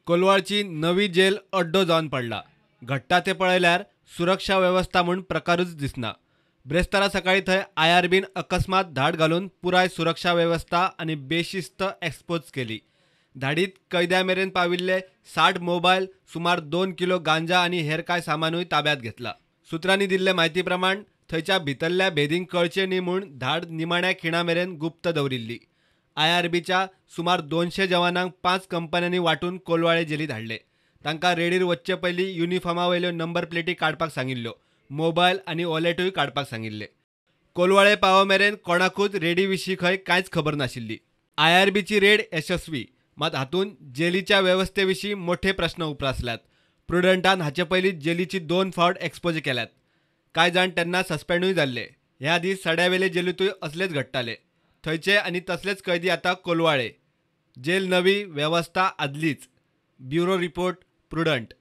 कोलवाळची नवी जेल अड्डो जावन पडला. घडटा तें पळयल्यार सुरक्षा वेवस्था म्हूण प्रकारूच दिसना. ब्रेस्तारा सकाळी थंय आयआरबीन अकस्मात धाड घालून पुराय सुरक्षा वेवस्था आनी बेशिस्त एक्सपोज केली. धाडीत कैद्या मेरेन पाविल्ले 60 मोबायल, सुमार 2 किलो गांजा आनी हेर कांय सामानूय ताब्यात घेतला. सुत्रांनी दिल्ले म्हायती प्रमाण थंयच्या भितरल्या भेदींक कळचें न्ही म्हूण धाड निमाण्या खिणा मेरेन गुप्त दवरिल्ली. आयआरबीच्या सुमार 200 जवानांक 5 कंपन्यांनी वांटून कोलवाळे जेलीत हाडले. तांकां रेडीर वचचे पयलीं युनिफॉर्मा वयल्यो नंबर प्लेटी काडपाक सांगिल्ल्यो, मोबायल आनी वॉलेटूय काडपाक सांगिल्ले. कोलवाळे पावो मेरेन कोणाकूच रेडी विशीं खंय कांयच खबर नाशिल्ली. आयआरबीची रेड यशस्वी, मात हातूंत जेलीच्या वेवस्थे विशीं मोठे प्रस्न उप्रासल्यात. प्रुडंटान हाचे पयलीं जेलीची 2 फावट एक्सपोज केल्यात. कांय जाण तेन्ना सस्पेंडूय जाल्ले. ह्या आदीं सड्यावेले जेलींतूय असलेच घडटाले. थंयचे आनी तसलेच कैदी आतां कोलवाळे. जेल नवी, वेवस्था आदलीच. Bureau report, Prudent.